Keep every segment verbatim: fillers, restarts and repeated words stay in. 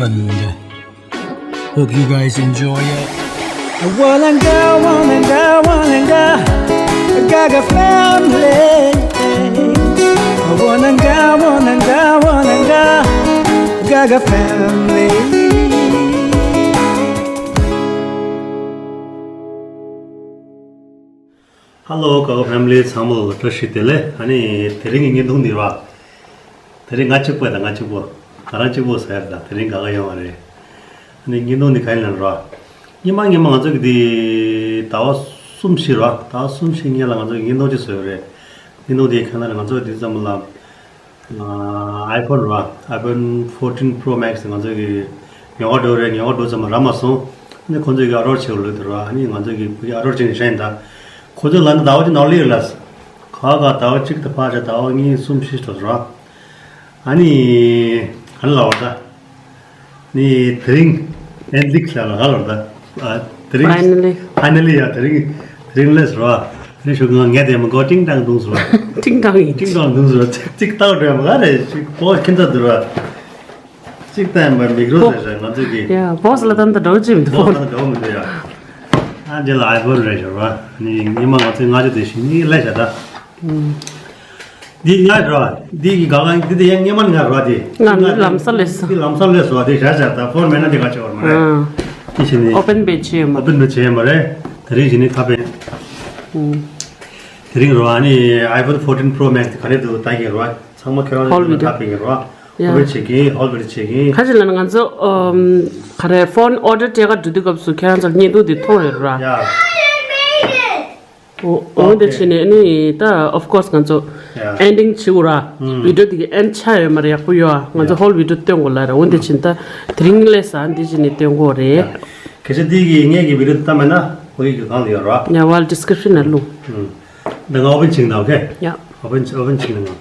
And hope you guys enjoy it. Walanga, walanga, walanga, Gaga family. Walanga, walanga, walanga, Gaga family. Hello, Gaga family ཚང་མ་ལ་བཀྲ་ཤིས་བདེ་ལེགས། ཨ་ནི་དེ་རིང་གི་བརྙན་ཐུང་འདི་ར། དེ་རིང་ང་གཅིག་པོ་དང་ང་གཅིག་པོ། ང་རང་གཅིག་པོ་ཟེར་དང་དེ་རིང་ག་ག་ཡོང་བ་རེད། ཨ་ནི་བརྙན་ཐུང་འདི་ག་ཡིན་ལབ་ར། སྔོན་མ་སྔོན་མ་ང་ཚོ་གི་འདི་ཟླ་བ་གསུམ་བཞི་ར། ཟླ་བ་གསུམ་བཞི་སྔོན་ལ་ང་ཚོ་གི་བརྙན་ཐུང་ཅིག་བཟོས་ཡོད་རེད། བརྙན་ཐུང་དེའི་ཁ་ན་ར་ང་ཚོ་འདི་ཙམ་ལ། ཨ། iPhone ར། iPhone fourteen Pro Max ང་ཚོ་གི་ཉོ་ག་འགྲོ་རེད། ཉོ་ག་འགྲོ་ཙམ་ར་མ་སོང་། ཨ་ནི་ཁོང་ཚོ་གི་ཨོ་ཌར་བྱེད་དགོས་ལོས་འདུག་ར། ཨ་ནི་ང་ཚོ་གི་ཨོ་ཌར་བྱེད་ནས་བཞག་ཡིན་ད། ཁོང་ཚོ་ལ་ནི་ཟླ་བ་གཅིག་ནང་ལ་ཡོད་ལ། ག་ག་ཟླ་བ་གཅིག་དང་ཕར་ཆ་ཟླ་བ་གཉིས་གསུམ་བཞི་འགྲོ་ར། ཨ་ནི་ག་ལ་བ་ད། ནི་དེ་རིང་ཨེན་ལིག་ལ་ལ་ལ་ད། ཨ། དེ་རིང་Finally. Finally ཡ་དེ་རིང་དེ་རིང་ལས་ར། དེ་རིང་ཞོགས་ཀྱི་ངས་དེ་མ་གོ་ཀྲིང་ཀྲང་བརྡུངས་སོང་། ཀྲིང་ཀྲང་ཡིན། ཀྲིང་ཀྲང་བརྡུངས་སོང་། ཅིག་ཅིག་ཏག་འགྲོ་ཡ་མ་ག་རེ་ཅིག་པོ་ཁྱིམ་ཚ་འདུག་ར། ཅིག་ཏན་པ་མིག་རོ་ཟེར་ཟེར་ང་ཚོ་གི། ཡ་བོས་ལ་ཏན་ཏ་འགྲོ་ཅིག་མི་འདུག་བོས་ལ་ཏན་ཏ་འགྲོ་མི་འདུག་ཡ། ཨ་འདི་ལ་ཨའི་ཕོན་རེད་ཞོར་བ། ནི་ཉི་མ་ང་ཚོའི་ལྔ་བཅུ་དེ་བཞིན་ནི་ལས་བྱ་ད། འདི་ང་ར། འདི་གི་ག་ག་འདི་དེ་ཡང་སྔོན་མ་ང་ར་དེ། ང་ནི་ལམ་སང་ལས་སོ། འདི་ལམ་སང་ལས་སོ་དེ་བྱ་བྱ་ད་ཕོན་མེད་ན་དེ་ག་ཆེ་བར་མ་རེད། ཨ། དེ་བཞིན་ནི་ཨོ་པན་པེ་ཆེ་མ། ཨོ་པན་པེ་ཆེ་མ་རེད། དེ་རིང་བཞིན་ནི་ཁ་པེ། ཨུ། དེ་རིང་ར་ནི་iPhone fourteen Pro Max དེ་ག་རེ་འདུག་ད་གི་ར། ཚང་མ་ཁྱེད་རང་ཚོ་ཧོལ་བི་ཌི་ཡོ། ཁ་པེ་གི་ར། ཡ། ཧོལ་བི་ཌི་ཡོ་ཆེ་གི་ཧོལ་བི་ཌི་ཡོ་ཆེ་གི་ཁ་ཅིག་ལ་ནི་ང་ཚོ་ཨམ། ག་རེ་ཕོན་ཨོ་ཌར་སྤྲད་ག་འགྲོ་དུས་སྐབས་སུ་ཁྱེད་རང་ཚོར་བརྙན་ཐུང་དེ་མཐོང་ཡོད་ར། ཡ། འོ་འོ་འདི་བྱས་ནས་ནི་ད་of course ང་ཚོ་ཡ། ཨེན་ཌིང་བྱེད་དགོས་ར། ཨུམ། བི་ཌི་ཡོ་འདི་གི་ཨེན་ཌི་ཆགས་ཡོད་མ་རེད། ཡག་པོ་ཡོད་ཨ། ང་ཚོ་ཡ། ཧོལ་བི་ཌི་ཡོ་སྟོན་དགོས་ལ་ར། འོ་འདི་བྱས་ནས་ད་དེ་རིང་ལས་ས་འདི་བྱས་ནས་སྟོན་དགོས་རེད། ཡ། གལ་སྲིད་འདི་གི་ངས་ཀྱི་བི་ཌི་ཡོ་ལྟ་མེད་ན་ཁོ་གི་གི་གང་ལ་ཡོད་ར། ཡ་ཝལ་ཌི་སི་ཀི་རིབ་ཤན་ན་ལུང་། ཨུམ། ད་ང་ཨོ་པན་བྱེད་ཀྱི་འདུག་ཨོ་ཁེ། ཡ། ཨོ་པན་ཨོ་པན་བྱེད་ཀྱི་འདུག་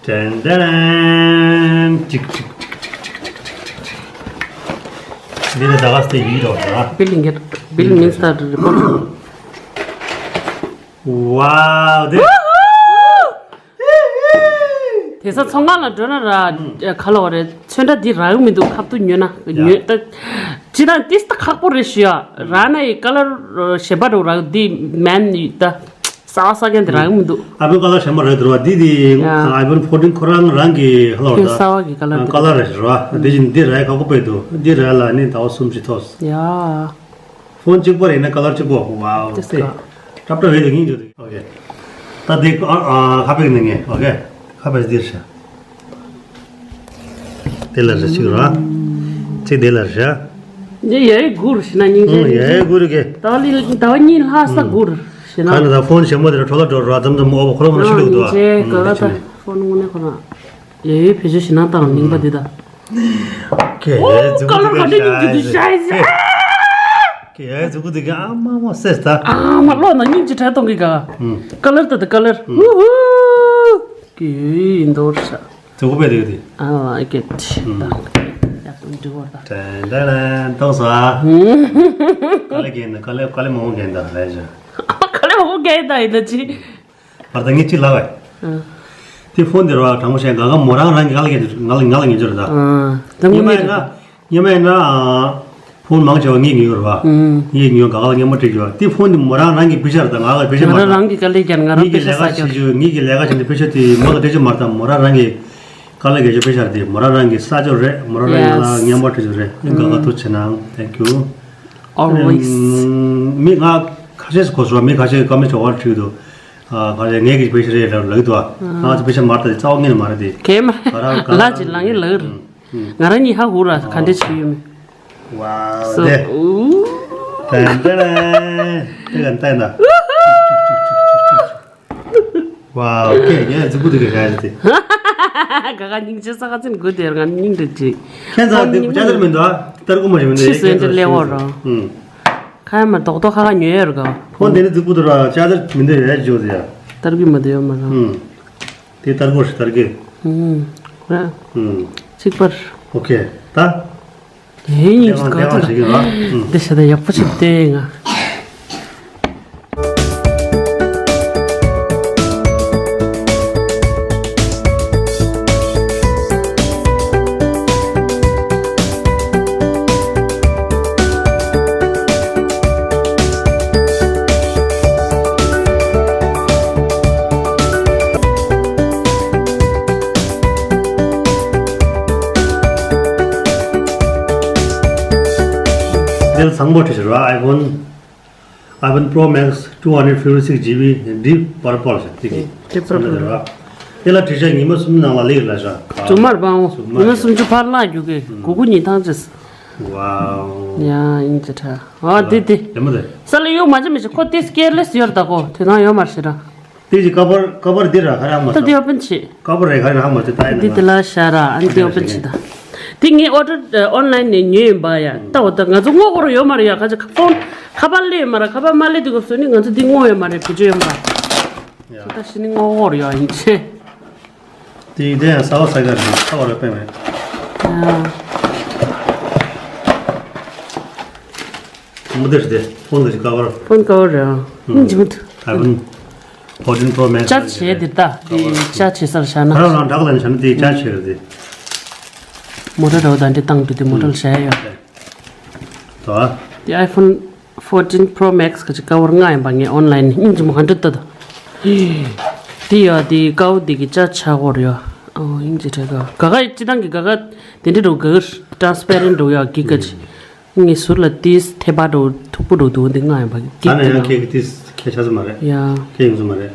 དྲན་དྲན། ཅིག་ཅིག་ཅིག་ཅིག་འདི་ནི་ཟླ་བ་སྟེ་ཡིད་འགྲོ་ཟེར་བ། Bill Gates། Bill Gates་ལྟར་རེ་པོར། Wow དེ། དེ་ས་ཚོང་ཁང་ལ་འགྲོ་ན་ར་ག་ལ་བ་རེད། ཚོན་ཁྲ་འདི་རག་གི་མི་འདུག་ཁ་ཐུག་ཉོས་ན་ཉོས་ད། ཅི་ད་ཏིས་ད་ཁག་པོ་རེད་ཞུ་ཡ། རག་ན་ཡི་ཀ་ལར་གཞན་པ་འགྲོ་རག་འདི་མན་ཡི་ད། གསར་པ་གསར་རྐྱང་དེ་རག་གི་མི་འདུག་ཨ་ཕོའི་ཀ་ལར་གཞན་པ་རེད་འདུག་བ། འདི་དེ་ཡ། iPhone fourteen ཁོ་རང་རང་གི་ཧ་ལ་བ་ད། གསར་པ་གི་ཀ་ལར་དེ། ཀ་ལར་རེད་ར། དེ་བཞིན་འདི་རག་ཁག་པོ་དཔེ་འདུག་འདི་རག་ལ་ནི་ཟླ་བ་གསུམ་བཞི་ཐོག་ཡ། ཕོན་གཅིག་པོ་རེད་ན་ཀ་ལར་གཅིག་པོ། Wow དེ་ཀྲབ་ཀྲབ་རེད་དེ་སྙིང་རྗེ་འདུག་ཨོ་ཁེ། ད་དེ་ཨ་ཨ་ཁ་པེ་ནི་ངས་ཨོ་ཁེ། ཁ་པེ་འདིར་ཤ། དེ་ལ་རེ་ཞིག་ར། ཚིག་དེ་ལ་རེ། འདི་ཡའི་གུར་ཞེ་ན་སྙིང་རྗེ། ཡའི་གུར་གེ། ད་ལི་ད་ཉིན་ལྷ་ས་གུར་ཞེ་ན། ཁ་ན་ད་ཕོན་ཞེ་མོ་དེ་ལ་འཕྲོ་ལ་འགྲོ་ར་ཙམ་ཙམ་ཨོ་བ་ཁོ་རང་མ་ཤི་ལུག་ཏུ་ཨ། ཉིན་རྗེ་ག་ལ་ད་ཕོན་དངོས་གནས་ཁོ་རང་། ཡའི་བེད་སྤྱོད་ཞེ་ན་དང་ལིང་པ་འདི་ད། ཀེ་ཡའི་ཙུ་གུ་དེ་ག་ཤ་ཡི་ཟེ། ཀེ་ཡའི་ཙུ་གུ་དེ་ག་ཨ་མ་མ་སེ་ད། ཨ་མ་ལོ་ན་སྙིང་རྗེ་དྲ་གཏོང་གི་ག་ཀ་ལར་ད་ད་ཀ་ལར། ཧུ་ཧུ། ཀེ་ཡའི་འདོར་ཤ། ཙོག་པོ་དེ་དེ། ཨ་ཨི་གེ་ཊི། ད་ཡག་པོ་འགྲིག་བར་ད། ཏན་ཏན་ཏན་ཏོག་ས། ག་ལེ་གེན་ད་ག་ལེ་ག་ལེ་མོ་གེན་ད་ལེ་ཇ། ག་ལེ་མོ་གེན་ད་ཡིན་ད་ཅི། བར་ད་ངས་ཅི་ལབ་བས། དེ་ཕོན་དེ་ར་དྲང་པོ་བཤད་ང་ག་མོ་རང་རང་གི་ག་ལེ་གེན་ང་ལ་ང་ལ་ངེས་འབྱོར་ད། ད་ངོ་ཉི་མ་མ་ཡིན་ན། ཉི་མ་ཡིན་ན། ཕོན་མང་ཆེ་བ་ངས་ཉོས་ཡོད་རེད་བ། ངས་ཉོས་ག་ག་ལ་སྙན་མོ་སྤྲད་ཀྱི་བ། དེ་ཕོན་དེ་མོ་རང་རང་གི་པེ་ཤ་རེད་ད་ང་ག་པེ་ཤ་མ་རེད། ང་རང་རང་གི་དཀའ་ལས་བརྒྱབ་ང་རང་པེ་ཤ་བསགས་ཀྱི་ཡོད། ངས་ཀྱི་ལས་ཀ་བྱས་ནས་པེ་ཤ་དེ་མོ་ལ་སྤྲད་ཀྱི་མ་རེད་ད་མོ་རང་རང་གི་དཀའ་ལས་བརྒྱབ་ཀྱི་པེ་ཤ་རེད་དེ་མོ་རང་རང་གི་བསགས་ཀྱི་རེད་མོ་རང་རང་ང་ལ་སྙན་མོ་སྤྲད་ཀྱི་རེད། ཨེ་ག་ག་ཐུགས་ཆེ་གནང་། Thank you. Always. མི་ང་ཁ་ཤས་སུ་གོ་སོང་མི་ཁ་ཤས་ཀ་མི་ཆོག་བར་ཁྲིད་དུ། ཁ་ཤས་ངས་ཀྱི་པེ་ཤ་རེད་ལ་ལག་ཏུ་ང་ཚོ་པེ་ཤ་མ་རེད་ད་རྩ་བ་ངས་མ་རེད་དེ། གས་མ་ལ་ཅི་ལ་ངས་ལག་རེད། ང་རང་གཉིས་ཧ་ཧུ་ར་ག་འདྲས་བྱེད་ཡོད་མེད། Wow དེ། ཏན་ཏན་ཏན་ཏན་ད། Wow ཀེ་ངས་ཙི་པུ་དེ་ག་ཞག་ཞིག་དེ། ག་ག་སྙིང་རྗེ་ས་ག་ཚིན་དགོས་དེ་ར་ང་སྙིང་འདྲ་ཅིག་ཁྱེད་ཚ་དེ་ཅ་ཅར་མི་འདུག་ཨ། ཏར་ཀུ་མ་ཞིག་མི་འདུག་ཕྱི་སོན་ཅི་ལེ་འོ་ར། ཁ་ཡ་མ་རྡོག་རྡོག་ཁ་ཁ་ཉོས་ཡོད་ར་ག་ཕོན་དེ་ནི་ཙི་པུ་དེ་ར་ཅ་ཅར་མི་འདུག་ཡ་ཅོ་དེ་ཡ། ཏར་ཀུ་མ་དེ་ཡོད་མ་ར། དེ་ཏར་ཀུ་ཞིག་ཏར་ཀུ། ར། ཚིག་པར། ཨོ་ཁེ། ད། དེ་ཡིན་གྱི་ག་ཐོག་ལ། དེ་བྱས་ད་ཡག་པོ་ཞིག་བལྟས་ང་། ཚང་མ་བྲིས་ཤག་ར། iPhone iPhone Pro Max two hundred fifty six GB deep purple ཟེར་དེ་གི། Deep purple། དེ་ལ་བྲིས་ཤག་ཉི་མ་གསུམ་ནང་ལ་ལེགས་ལ་ཤག་རྫུན་མར་པང་ཉི་མ་སུམ་ཅུ་ཕར་བརླག་རྒྱུ་གི་གུ་གུ་ཉི་ཐང་ཅེས། ཝའོ། ཡ་ཨིན་ཅི་ཁྲ། ཨ་དེ་དེ། ལེ་མོ་དེ། ས་ལ་གཡུག་མ་ཅི་མི་ཅི་ཁོ་དེ་སྐྱེར་ལེས་ཡོད་ད་གོ་དོན་དག་ཡོད་མ་རེད་ར། དེ་གི་ཀ་བར་ཀ་བར་འདི་ར་ཁ་ར་མ་ད་དེ་ཨོ་པན་བྱེད། ཀ་བར་རེ་ཁ་ར་མ་དེ་ད་ཡིན་ན། འདི་དེ་ལ་ཤ་ར་ཨན་དེ་ཨོ་པན་བྱེད་ད། དེ་ངས་ཨོ་ཌར་ཨོན་ལན་ནས་ཉོས་ཡིན་པ་ཡ། ད་འོ་ད་ང་ཚོ་སྔོ་སྐོར་ཡོད་མ་རེད་ཡ། ཁ་ཅིག་ཕོན་ཁ་པར་སླེབས་ཡོད་མ་རེད། ཁ་པར་མ་སླེབས་དུས་སྐབས་སུ་ནི་ང་ཚོ་འདི་སྔོ་ཡོད་མ་རེད། བེད་སྤྱོད་ཡོད་མ་རེད། ད་ཤི་ནི་སྔོ་སྐོར་ཡོད་ཡིན་ཆེ། དེ་ཡིན་དེ་ཡང་ས་བ་ས་ག་རེད། ས་བ་ར་པན་རེད། ཡ། མོ་དེ་རེད་དེ། ཕོན་གི་ཀ་བར། ཕོན་ཀ་བར་རེད། ཨ་ཨིན་ཇི་མོ་དུ། iPhone fourteen Pro Max ཅ་ཆེ་དེ་ད་དེ་ཅ་ཆེ་སར་བཞག་ན། ཁ་ར་རང་བྲག་ལ་ནི་བྱ་ན་དེ་ཅ་ཆེ་རེད་དེ། མོ་ཊ་ར་བ་ད་འདི་བཏང་དུས་དེ་མོ་ཊ་ལ་བཞག་ཡ་ཡོད། དོ། དེ་iPhone fourteen Pro Max ག་ཅི་ཀ་བར་ལྔ་ཡིན་པ་ངས་ཨོན་ལན་ཨིན་ཇི་མོ་ཧན་ཌེ་ཌ་ད་ད། དེ་ཡ་དེ་ཀ་བར་དེ་གི་ཅ་ཆ་གོ་རེད་ཡ། ཨོ་ཨིན་ཇི་ཁྲ་ག་ག་ག་སྤྱི་བཏང་གི་ག་ག་དེ་འདྲ་འགྲོ་ག་ཊ་རན་སི་པེ་རེན་ཊི་འགྲོ་ཡ་གི་ག་ཅི། ངའི་ཟུར་ལ་ཏིས་ཐེ་པ་འགྲོ་མཐུག་པོ་འགྲོ་འདུག་འདི་ལྔ་ཡིན་པ་གི་ད་ནས་ཡང་ཁྱེད་ཀྱི་ཏིས་ཁྱེད་ཆ་ཚོད་མ་རེད། ཡ། ཁྱེད་ཡོང་ཚོད་མ་རེད།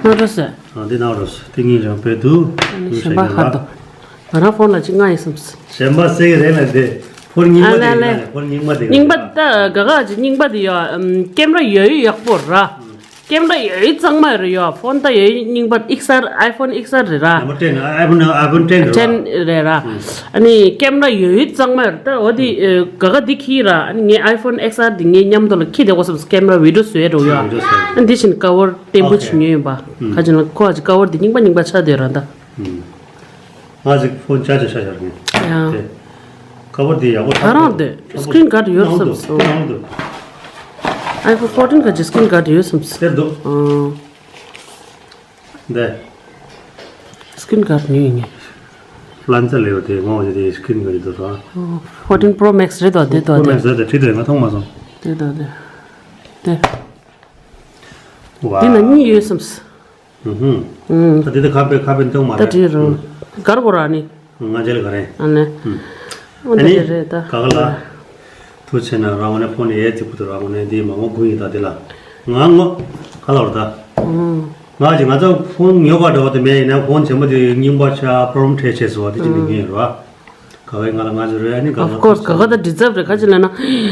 ན་རོ་སེ། ཨ་འདི་ན་རོ་སེ་དེ་གཉིས་རང་དཔེ་འདུག་ཨ་ནི་གཞན་པ་ཧ་དོ། ང་རང་ཕོན་ལ་ཅི་ལྔ་ཡིན་བསམས། གཞན་པ་སེ་གི་རེད་ལ་འདི། ཕོན་རྙིང་པ་ཨ་ལེ་ཨ་ལེ། དེ་ཕོན་རྙིང་པ་དེ་རྙིང་པ་ད་ག་ག་ཅི་རྙིང་པ་དེ་ཡོད། ཀེམ་ར་ཡོད་ཡོད་ཡག་པོ་ར། ཀེམ་ར་ཡོད་ཡོད་གཙང་མ་རེད་ཡོད། ཕོན་ད་ཡོད་ཡོད་རྙིང་པ་ཨིག་སར་ཨའི་ཕོན་ཨིག་སར་རེད་ར། ནམ་པར་ཊེན། iPhone iPhone ten རེད་བ། ཊེན་རེད་ར། ཨ་ནི་ཀེམ་ར་ཡོད་ཡོད་གཙང་མ་རེད། ད་འོ་དེ་ག་ག་དེ་ཁྱེར་ར། ཨ་ནི་ངས་iPhone X R དེ་ངའི་མཉམ་དུ་ལ་ཁྱེར་དེ་གོ་བསམས། ཀེམ་ར་བི་ཌིའོ་བཟོ་ཡ་འགྲོ་ཡོད། ཨ་ནི་དེ་བཞིན་ཀ་བར་བརྟན་པོ་ཅིག་ཉོས་ཡིན་པ། ཁ་ཅིག་ན་ཁོ་ཨ་ཅིག་ཀ་བར་དེ་རྙིང་པ་རྙིང་པ་ཆགས་བསྡད་ར་ད། ང་ཅིག་ཕོན་ཅ་ཅ་ཤ་ཤར་ངེས། ཡ། དེ། ཀ་བར་དེ་ཡག་པོ་ད་རང་དེ་སི་ཀི་རིན་གྷར་ཌི་ཡོད་བསམས་སོང་། ནང་དུ། iPhone fourteen ག་ཅིག་སི་ཀི་རིན་གྷར་ཌི་ཡོད་བསམས། དེར་འདུག་ཨང་། འདི། སི་ཀི་རིན་གྷར་ཌི་ཉོས་ཡིན་ངས། ལན་ཚ་ལེའོ་དེ་ངོ་བོ་དེ་སི་ཀི་རིན་གྷར་ཌི་འདུག་སོང་། ཨོ། fourteen Pro Max རེད་དོ་དེ་དོ་Pro དེ། Max རེད་དེ་བྲིས་དོ་ང་མཐོང་མ་སོང་། དེ་དོ་དེ། དེ། ཝའོ། དེ་ན་གཉིས་ཡོད་བསམས། ཨུ་ཧུམ། ཨུམ། ད་དེ་དེ་ཁ་པེ་ཁ་པེ་མཐོང་མ་ད་རེད། བྲིས་རོ། གར་གོ་ར་ནི། ང་རྒྱལ་ག་རེད། ཨ་ནི། ཨ་ནི་དེ་རེད་ད། ག་ག་ལ། ཐུགས་ཆེ་ན་རང་ངོ་ནས་ཕོན་ཡས་ཐིག་པོ་དུ་རང་ངོ་ནས་འདི་མ་མོ་དགུ་ཡིན་ད་འདི་ལ། ང་ངོ་ག་ལ་བར་ད། ང་གི་ང་ཚོ་ཕོན་ཉོ་བ་འདྲ་བ་དེ་མེད་ཡིན་ན་ཕོན་ཆེན་པོ་དེ་རྙིང་པ་ཆགས་པོ་རོམ་ཁྲལ་བྱས་སོ་བ་དེ་ཅི་ནས་ཉོས་རོ། ག་གའི་ང་ལ་ང་ཚོ་རོ་ཨ་ནི་ག་Of course ག་ག་ད་ཌི་ཛརབ་རེད་ཁ་ཅི་ལ་ན།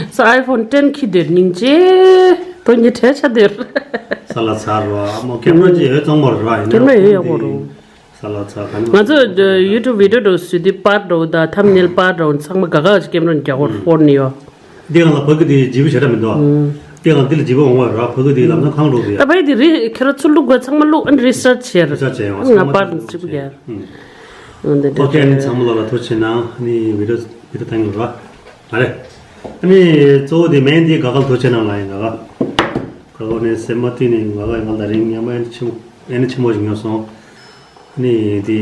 ས་iPhone ten ཁྱི་དེར་སྙིང་རྗེ། དོ་ཉི་ཁྲལ་ཆ་དེར། ས་ལ་ཚར་རོ་ཨ་མོ་ཀེམ་ར་ཅི་ཡོད་ཙང་མ་རོ་ཨ་ཡིན་ན། ཀེམ་ར་ཡོད་ཡག་པོ་རོ། ས་ལ་ཚ་ག་ནི་ང་ཚོ་ཡུ་ཊུབ་བི་ཌིའོ་འགྲོ་སུ་དི་པར་འགྲོ་ད་ཐམ་ནེལ་པར་འགྲོ་ཚང་མ་ག་ག་ཅིག་ཀེམ་རོན་རྒྱག་གོ་ཕོར་ནི་ཡོ། འདི་ང་ལ་ཕ་གི་དེ་ཇི་བི་བྱ་འདྲ་མི་འདུག་ཨ། འདི་ང་འདི་ལ་ཇི་བི་འོང་བ་ར་ཕ་གི་དེ་ལམ་སང་ཁང་འགྲོ་དེ་ད་ཕ་གི་དེ་རི་ཁེ་ར་ཚུར་བླུག་དགོས་ཚང་མ་བླུག་ཨན་རི་སར་ཆ་བྱེད་རི་སར་ཆ་བྱེད་ཡོང་ང་ཚང་མ་པར་ཚུར་ནི་ཅི་བུ་རྒྱ་ཨ། འོན་ཏེ་ཨོ་ཁེ་ཨ་ནི་ཚང་མ་ལོ་ལ་ཐུགས་ཆེ་ན་ཨ་ནི་བི་ཌིའོ་བི་ཌིའོ་ཏང་གི་ར་ཨ་རེ། ཨ་ནི་གཙོ་བོ་དེ་མེན་དེ་ག་ག་ལ་ཐུགས་ཆེ་ན་ལ་ཡིན་ག་ག་ག་ག་ནས་སེམས་མ་བཏུས་ནས་ག་ག་ཡིན་ང་ལ་རིང་ཉམས་ཨ་ནི་ཆེན་མོ་ཨ་ནི་ཆེན་མོ་ཞིག་ཉོ་སོང་། ནི་དེ་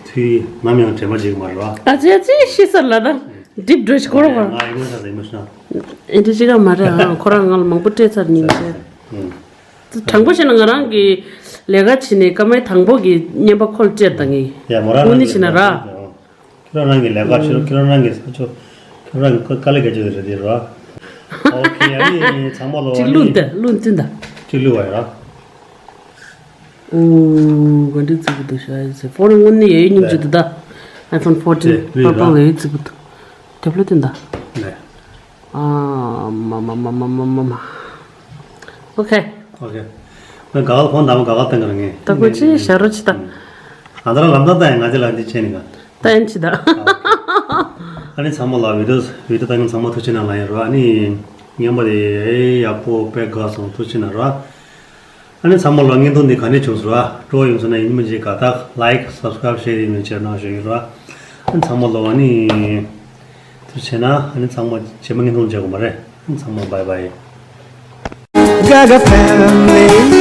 དུས་ནམ་ཡང་དྲན་པ་བརྗེད་ཀྱི་མ་རེད་བ། ཨ་ཙི་ཨ་ཙི་ཤི་ས་ལ་དང་སྒྲིབ་འགྲོ་ཞིག་འཁོར་བ། ང་ཡིན་ས་ཡིན་མ་ཤེས་ན། ཨེ་འདྲི་ཅི་ག་མ་རེད་ཨ་ཁོ་རང་ང་ལ་མང་པོ་སྤྲད་ཚར་ཉིན་ཟེར། དྲང་པོ་བཤད་ན་ང་རང་གི་ལས་ཀ་བྱེད་ནས་སྐར་མའི་དང་པོ་གི་བརྙན་པ་ཁོ་ལ་སྤྲད་བཏང་ངེས། ཡ་མོ་རང་ཁོ་ནི་བྱེད་ན་ར། ཁྱོད་རང་རང་གི་ལས་ཀ་ཁྱོད་ཁྱོད་རང་རང་གི་ས་ཆོ་ཁྱོད་རང་གི་དཀའ་ལས་ཀ་ཅོ་རེད་དེ་ར། ཨོ་ཁེ་ཨ་ནི་ཚང་མ་ལོ་ཅིག་བླུན་ཏེ་བླུན་ཏེ་འདའ། ཅིག་བླུན་བ་ཡ་ར། ཨོ་ག་འདྲ་ཙི་གི་འདུག་ཤ་ཡི་ཟེར་ཕོན་དངོས་གནས་ཡ་ཡི་སྙིང་རྗེ་འདུག་ད། iPhone fourteen དེ་བླུན་པར་པལ་ར། ཡ་ཡི་ཙི་གི་འདུག་དེ་བླུན་ཏེ་འདའ། ཨ་མ་མ་མ་མ་མ་མ་མ། ཨོ་ཁེ། ཨོ་ཁེ། ང་ག་ག་ཕོན་དང་ག་ག་བཏང་གི་རེད་ངས། ད་ཁོ་ཅི་ཞར་རོ་ཅི་ད། ང་ད་རང་ལམ་ད་ད་ཡང་ང་ཅི་ལ་འདི་བྱས་ནི་ག་ད་ཡན་ཅི་ད། ཨ་ནི་ཚང་མ་ལ་བི་ཌིའོ་བི་ཌིའོ་ལྟ་མཁན་ཚང་མ་ཐུགས་རྗེ་གནང་ལ་ཡིན་རོ། ཨ་ནི་ངན་པ་དེ་ཡག་པོ་དཔེ་དགའ་སོང་ཐུགས་རྗེ་གནང་རོ། ཨ་ནི་ཚང་མ་ལ་བརྙན་ཐུང་འདི་ག་ནས་བྱུང་སོང་ར་སྤྲོ་ཡོང་སོང་ན་ཡིན་མི་བྱེད་དགའ་རྟགས་ལའིཀ་སབ་སི་ཀ་རའིབ་ཤེར་ཡིན་མི་བྱེད་གནང་ཞུ་ཡིན་རོ། ཨ་ནི་ཚང་མ་ལ་ཨ་ནི་ཐུགས་རྗེ་གནང་། ཨ་ནི་ཚང་མ་རྗེས་མ་བརྙན་ཐུང་མཇལ་དགོས་མ་རེད། ཨ་ནི་ཚང་མ་བའི་བའི། Gaga family.